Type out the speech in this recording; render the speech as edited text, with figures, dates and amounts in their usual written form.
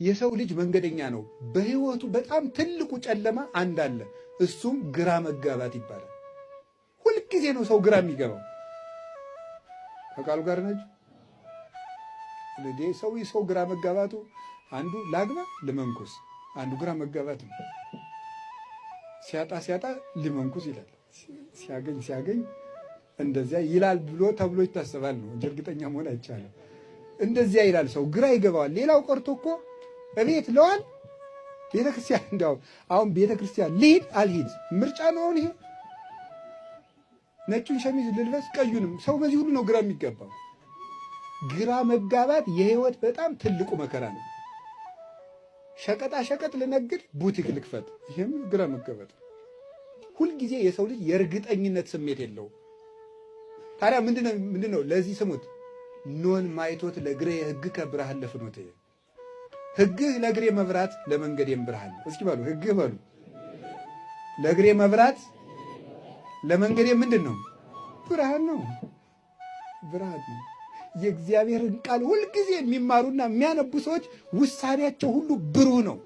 የሰው ልጅ መንገደኛ ነው። በህይወቱ በጣም ትልቁ ጨለማ አንድ አለ። እሱም ግራ መጋባት ይባላል። ሁልጊዜ ነው ሰው ግራ የሚገባው። ከቃሉ ጋር ናችሁ። ሰው ሰው ግራ መጋባቱ አንዱ ላግባ ልመንኩስ፣ አንዱ ግራ መጋባት ነው። ሲያጣ ሲያጣ ልመንኩስ ይላል። ሲያገኝ ሲያገኝ እንደዚያ ይላል ብሎ ተብሎ ይታሰባል ነው እንጂ እርግጠኛ መሆን አይቻልም። እንደዚያ ይላል ሰው ግራ ይገባዋል። ሌላው ቀርቶ እኮ እቤት ለዋል ቤተክርስቲያን እንዲያው አሁን ቤተክርስቲያን ልሂድ አልሂድ ምርጫ ነው። አሁን ይሄ ነጩን ሸሚዝ ልልበስ ቀዩንም፣ ሰው በዚህ ሁሉ ነው ግራ የሚገባው። ግራ መጋባት የህይወት በጣም ትልቁ መከራ ነው። ሸቀጣ ሸቀጥ ልነግድ፣ ቡቲክ ልክፈት፣ ይህም ግራ መጋባት። ሁልጊዜ የሰው ልጅ የእርግጠኝነት ስሜት የለውም። ታዲያ ምንድነው ለዚህ ስሙት ኖን ማይቶት ለእግሬ ሕግከ ብርሃን ለፍኖቴ፣ ሕግህ ለእግሬ መብራት ለመንገዴም ብርሃን ነው። እስኪ በሉ ሕግህ በሉ ለእግሬ መብራት ለመንገዴ ምንድን ነው? ብርሃን ነው። ብርሃን ነው። የእግዚአብሔርን ቃል ሁልጊዜ የሚማሩና የሚያነቡ ሰዎች ውሳኔያቸው ሁሉ ብሩህ ነው።